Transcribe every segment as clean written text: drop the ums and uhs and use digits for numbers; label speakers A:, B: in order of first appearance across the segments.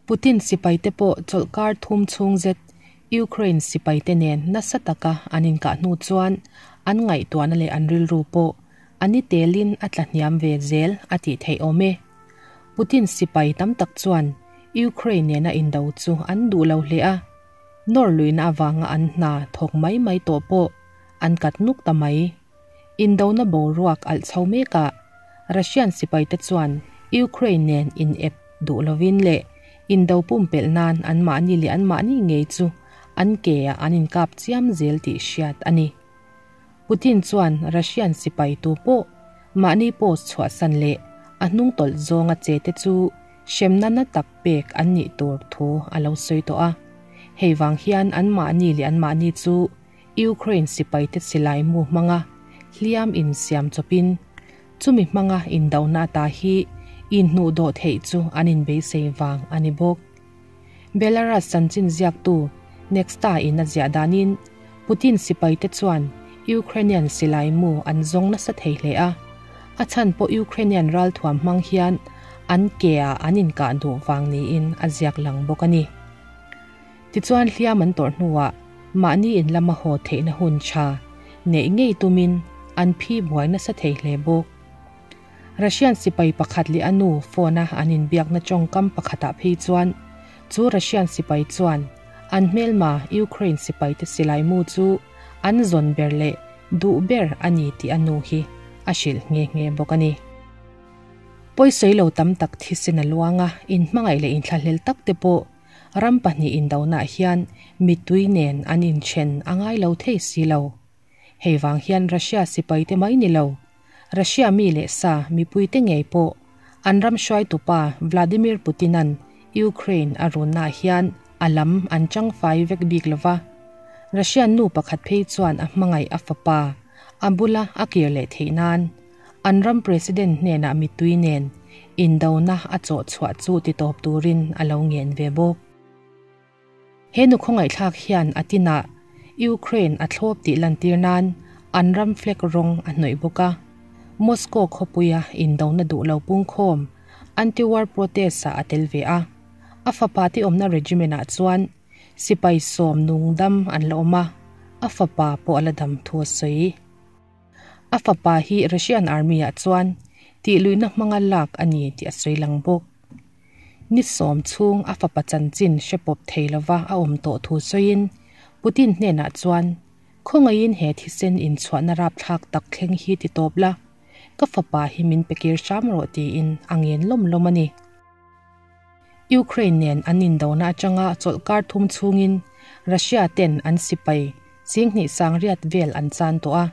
A: Putin sipaite pawh chawlhkar thum chhung zet Ukraine sipaite nen nasa taka an inkah hnu chuan an ngaihtuahna leh an rilru pawh a ni telin a tla hniam ve zel a tih theih awm e. Putin sipai tam tak chuan Ukraine nena indo chu an duh lo hle a, nawr luihna avanga an hna thawk mai mai tawh pawh an kat nuk ta mai. Indona boruak alh chho mekah Russian sipaite chuan Ukraine nen in ep duh lovin leh indo pumpelh nan anmahni leh anmahni ngei chu an ke ah an inkap chiam zel tih hriat a ni. Putin chuan Russian sipai tu pawh mahni post chhuahsan leh a hnung tawlh zawnga che te chu hremna na tak pek an nih tur thu a lo sawi tawh a. Hei vang hian anmahni leh anmahni chu Ukraine sipaite silai mu hmanga hliam insiam chawpin chumi hmanga indohna ata hi inhnuh dawh theih chu an inbeisei vang a ni bawk. Belarus chanchin ziaktu Nexta in a ziah danin Putin sipaite chuan Ukrainian silai mu an zawng nasa thei hle a, a chhan pawh Ukrainian ralthuam hmang hian an ke ah an inkah duh vang niin a ziak lang bawk a ni. Tichuan hliam an tawrh hnuah mahni in lama haw theihna hun tha neih ngei tumin an phi buai nasa thei hle bawk. Russian sipai pakhat leh a nu phone a an inbiakna tawngkam pakhatah phei chuan chu Russian sipai chuan an hmelma Ukraine sipaite silai mu chu an zawn ber leh duh ber a ni tih a nu hi a hrilh nghe nghe bawk a ni. Pawisawi lo tam tak thisen a luang a, inhmangaih leh inthlahlel tak te pawh Ram pahnih indonaah hian mittui nen an inthen a ngai lo thei si lo. Hei vang hian Russia sipaite mai ni lo, Russia mi leh sa mipuite ngei pawh an ram hruaitupa Vladimir Putin-a'n Ukraine a runnaah hian a lam an changfai vek bik lo va. Russian nu pakhat phei chuan a hmangaih a fapa a bula a kir leh theih nan An ram President hnenah mittui nen indona a chawh chhuah chu ti tawp turin a lo ngen ve bawk. He nu khawngaihthlak hian a tinah Ukraine a thlawp tih lantir nan an ram flag rawng a hnawih bawk a. Moscow khawpuia indona duh lo pungkhawm anti-war protest-ah a tel ve a. A fapa te awmna regiment-ah chuan sipai sawm nung dam an la awm a, a fapa pawh a la dam thu a sawi. A fapa hi Russian Army ah chuan tihluihna hmanga lak a ni tih a sawi lang bawk. Ni sawm chhung a fapa chanchin hre pawp thei lova a awm tawh thu sawiin Putin hnenah chuan, Khawngaihin he thisen inchhuahna rapthlak tak thleng hi ti tawp la, ka fapa hi min pe kir hram rawh tiin a ngen lawm lawm a ni. Ukraine nen an indona atanga chawlhkar thum chhungin Russia ten an sipai Singhnih sangriat vel an chan tawh a,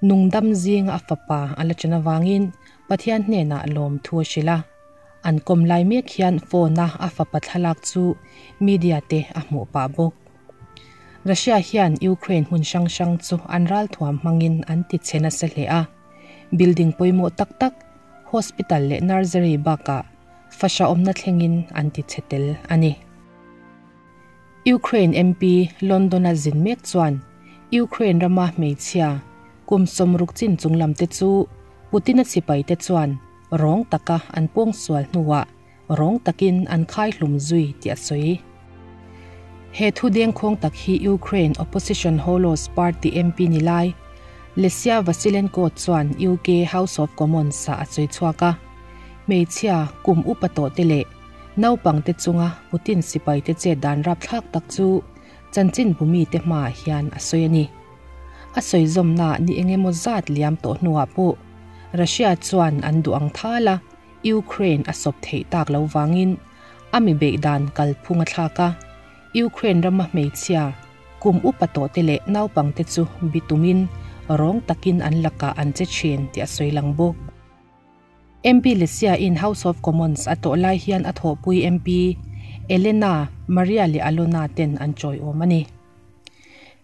A: nungdam zinga a fapa a la chen avangin Pathian hnenah lawmthu a hrilh a. An kawm lai mek hian phone-a a fapa thlalak chu media te a hmuh pah bawk. Russia hian Ukraine hmun hrang hrang chu an ralthuam hmangin an ti chhe nasa hle a, building pawimawh tak tak, hospital leh nursery bakah fahra awmna thlengin an ti chhe tel a ni. Ukraine MP London-a zin mek chuan Ukraine rama hmeichhia kum sawmruk chin chung lam te chu Putin-a sipaite chuan rawng taka an pawngsual hnuah rawng takin an khaihlum zui tih a sawi. He thu dengkhawng tak hi Ukraine opposition Holos party MP ni lai Lesia Vasilenko chuan UK House of Commons-ah a sawi chhuak a. Hmeichhia kum upa tawh te leh Naupangte chunga Putin sipaite chet dan rapthlak tak chu chanchinbu mite hmaah hian a sawi a ni. A sawi zawmna ni eng emaw zat liam tawh hnuah pawh Russia chuan an duh ang thal a, Ukraine a sawp theih tak lo vangin a mi beih dan kalphung a thlak a, Ukraine rama hmeichhia, kum upa tawhte leh naupangte chu bitumin rawng takin an lakah an che thin tih a sawi lang bawk. MP Lesia in House of Commons a tawh lai hian a thawhpui MP Elena, Maria leh Alona ten an chawiawm a ni.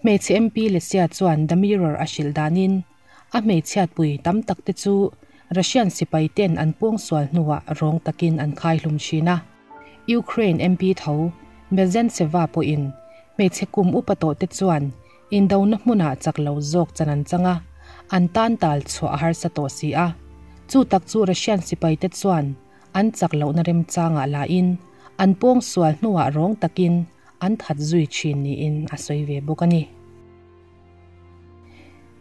A: Hmeichhe MP Lesia chuan The Mirror a hrilh danin a hmeichhiatpui tam tak te chu Russian sipai ten an pawngsual hnuah rawng takin an khaihlum thin a. Ukraine MP tho Mezentseva pawhin hmeichhe kum upa tawh te chuan Indona hmunah chak lo zawk chan an chang a, an tan tal chhuah a harsa tawh si a. Chu tak chu Russian sipaite chuan an chak lohna remchangah lahin an pawngsual hnuah rawng takin an that zui thin niin a sawi ve bawk a ni.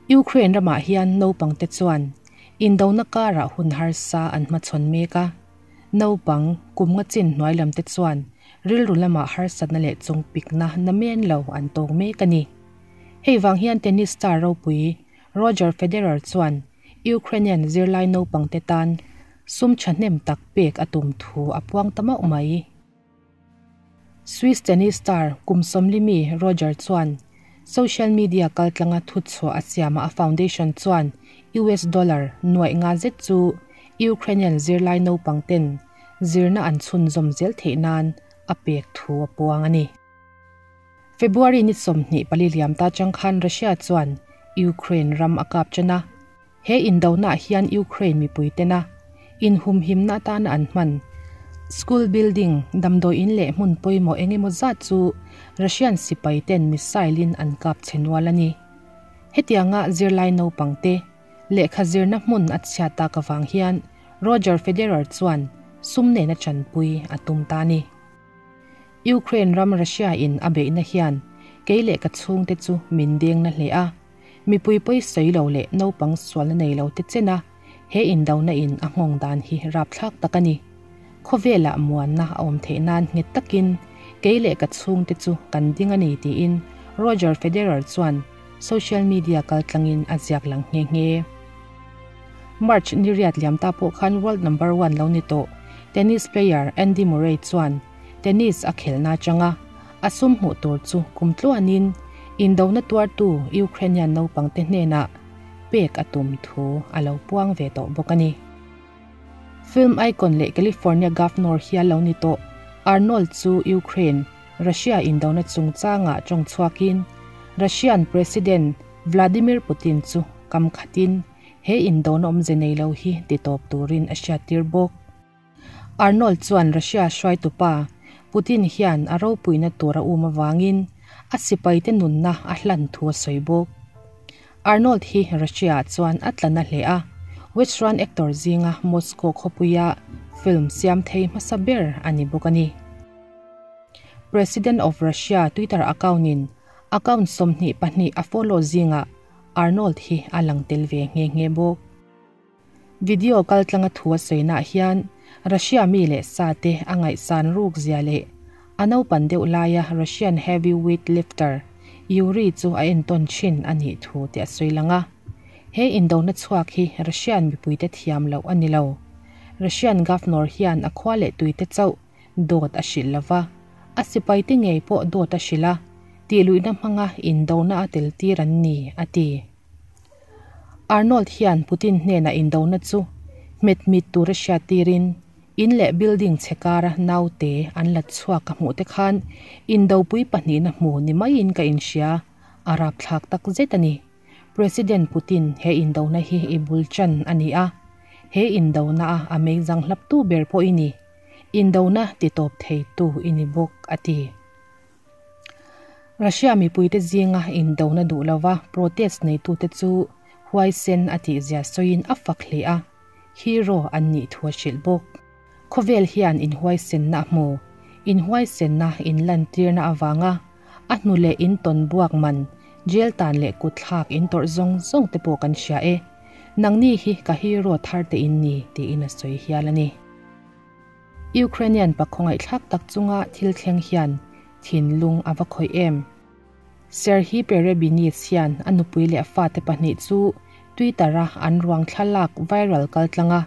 A: Ukraine ramah hian naupangte chuan indona karah hun harsa an hmachhawn mek a, naupang kum nga chin hnuai lamte chuan rilru lamah harsatna leh chungpikna namen lo an tawk mek a ni. Hei vang hian tennis star ropui Roger Federer chuan Ukrainian zirlai naupangte tan sum thahnem tak pek a tum thu a puang ta mauh mai. Swiss tennis star kum sawmli mi Roger chuan social media kaltlanga thuchhuah a siamah a foundation chuan US dollar nuaih nga zet chu Ukrainian zirlai naupangten zirna an chhunzawm zel theih nan a pek thu a puang a ni. February ni 24 liam ta chang khan Russia chuan Ukraine ram a kap ṭan a. He indona ah hian Ukraine mipui tena inhumhimna atana an hman school building, damdawi in leh hmun pawimawh eng emaw zat chu Russian sipai ten missile in an kap chhe nual a ni. Hetianga zirlai naupang te lehkha zirna hmun a chhiat tak avang hian Roger Federer chuan sum nena chanpui a tum ta a ni. Ukraine ram Russia in a beihna hian kei leh ka chhungte chu min deng na hle a, mipui pawi sawi lo leh naupang sualna nei lo te chen a, he indona in a nghawng dan hi rapthlak tak a ni. Khawvelah muanna a awm theih nan nghet takin kei leh ka chhungte chu kan ding a ni tiin Roger Federer chuan social media kaltlangin a ziak lang nghe nghe. March ni riat liam ta pawh khan world number one lo ni tawh tennis player Andy Murray chuan tennis a khelhna atanga a sum hmuh tur chu kum tluanin indona tuartu Ukrainian naupangte hnenah pek a tum thu a lo puang ve tawh bawk a ni. Film icon leh California Governor hial lo ni tawh Arnold chu Ukraine, Russia indona chungchangah tawng chhuakin Russian President Vladimir Putin chu kam khatin he indona awmze nei lo hi ti tawp turin a hriattir bawk. Arnold chuan Russia hruaitupa Putin hian a ropuina tur a um avangin a sipaite nunna a hlan thu a sawi bawk. Arnold hi Russia-ah chuan a tla na hle a, Western actor zinga Moscow khawpuia film siam thei hmasa ber a ni bawk a ni. President of Russia Twitter account-in account 22 a follow zingah Arnold hi a lang tel ve nghe nghe bawk. Video kaltlanga thu a sawinaah hian Russia mi leh sa te a ngaihsan ruk zia leh a naupan deuh laia Russian heavyweight lifter Yuri chu a entawn thin a nih thu te a sawi lang a. He indona chhuak hi Russian mipuite thiam loh a ni lo. Russian Governor hian a khua leh tuite chauh dawt a hrilh lo va, a sipaite ngei pawh dawt a hrilh a, tihluihna hmanga indona a tel tir an ni, a ti. Arnold hian Putin hnenah indona chu hmet mit tura hriat tirin in leh building chhe kara naute an la chhuak ka hmuh te khan indopui pahnihna hmu ni maiin ka inhria, a rapthlak tak zet a ni. President Putin he indona hi i bul chan a ni a, he indona a a meizang hlaptu ber pawh i ni, indona titawp theitu i ni bawk, a ti. Russia mipuite zinga indona duh lova protest neitute chu huaisen a tihzia sawiin a fak hle a, hero an nih thu a hrilh bawk. Khawvel hian inhuaisenna a hmu, inhuaisenna inlantirna avanga a hnu leh intawn buak man jail tan leh kutthlak intawrh zawng zawng te pawh kan hria e. Nangni hi ka hero thar te in ni, tiin a sawi hial a ni. Ukrainian pa khawngaihthlak tak chunga thil thleng hian thinlung a va khawih em? Serhiy Perebiynis hian a nupui leh a fate pahnih chu Twitter-a an ruang thlalak viral kaltlanga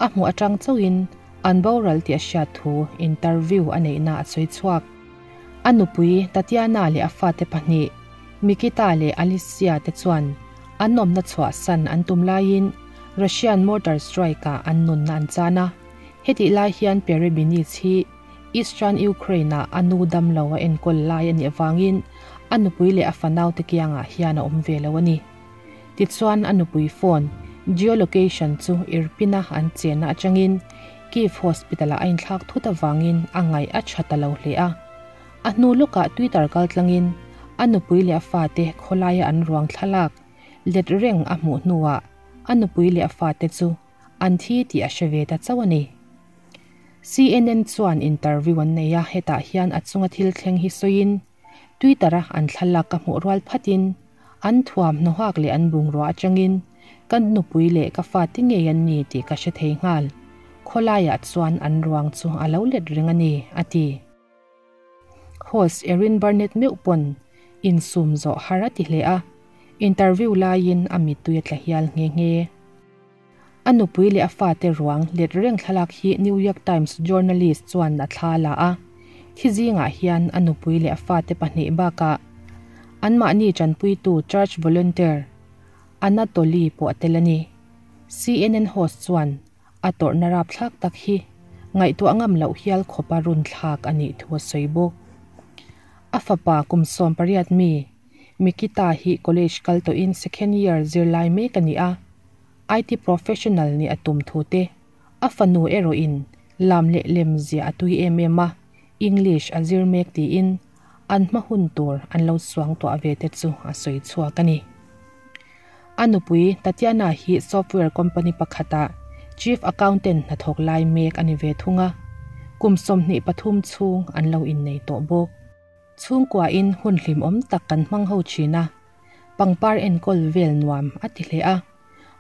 A: a hmuh atang chauhin an boral tih a hriat thu interview a neihna a sawi chhuak. A nupui Tatiana leh a fate pahnih Mikita leh Alicia te chuan an awmna chhuahsan an tum laiin Russian mortar strike-ah an nunna an chan a. Hetih lai hian Perebiynis hi Eastern Ukraine-ah a nu damlo a enkawl lai a nih avangin a nupui leh a fanaute kiangah hian a awm ve lo a ni. Tichuan a nupui phone geolocation chu Irpin-a an chenna atangin Kyiv Hospital-ah a inthlak thut avangin a ngaih a tha ta lo hle a. A hnu lawkah Twitter kaltlangin a nupui leh a fate khawlaia an ruang thlalak let reng a hmuh hnuah a nupui leh a fate chu An thi tih a hre ve ta chauh a ni. CNN chuan interview an nei a, hetah hian a chunga thil thleng hi sawiin Twitter-a an thlalak ka hmuh rual phatin an thuam hnawhak leh an bungrua atangin ka nupui leh ka fate ngei an ni tih ka hre thei nghal. Khawlaiah chuan an ruang chu a lo let reng a ni, a ti. Host Erin Barnett meuh pawn insum zawh har a ti hle a, interview laiin a mittui a tla hial nghe nghe. A nupui leh a fate ruang let reng thlalak hi New York Times journalist chuan a thla la a, thi zingah hian a nupui leh a fate pahnih bakah anmahni tanpuitu church volunteer Anatoly pawh a tel a ni. CNN host chuan a tawrhna rapthlak tak hi ngaihtuah ngam loh hial khawpa run thlak a nih thu a sawi bawk. A fapa kum 18 mi Mikita hi college kal tawhin second year zirlai mek a ni a. IT professional nih a tum thu te, a fanu erawhin lam leh lem ziah a tui em em a, English a zir mek tiin an hma hun tur an lo suang tuah ve te chu a sawi chhuak a ni. A nupui Tatiana hi software company pakhatah Chief Accountant hnathawk lai mek a ni ve thung a, kum 23 chhung an lo innei tawh bawk. Chhungkuain hun hlimawm tak kan hmang ho thin a, pangpar enkawl vel nuam a ti hle a.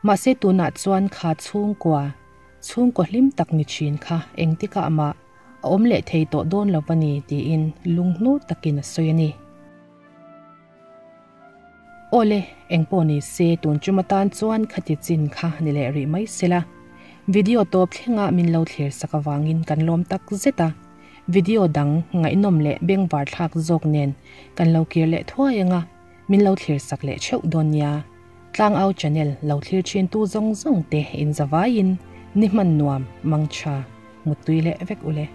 A: Mahse tunah chuan kha chhungkua, chhungkaw hlim tak ni thin kha engtikah mah a awm leh thei tawh dawn lo va ni tiin lunghnur takin a sawi a ni. Awle, engpawh ni se tun tum atan chuan khati chin kha ni leh rih mai sela. Video tawp thlengah min lo thlir sak avangin kan lawm tak zet a. Video dang ngaihnawm leh bengvar thlak zawk nen kan lo kir leh thuai anga min lo thlir sak leh theuh dawn nia. Tlangau channel lo thlir thin tu zawng zawng te in zavaiin ni hman nuam mangtha muttui leh vek ule.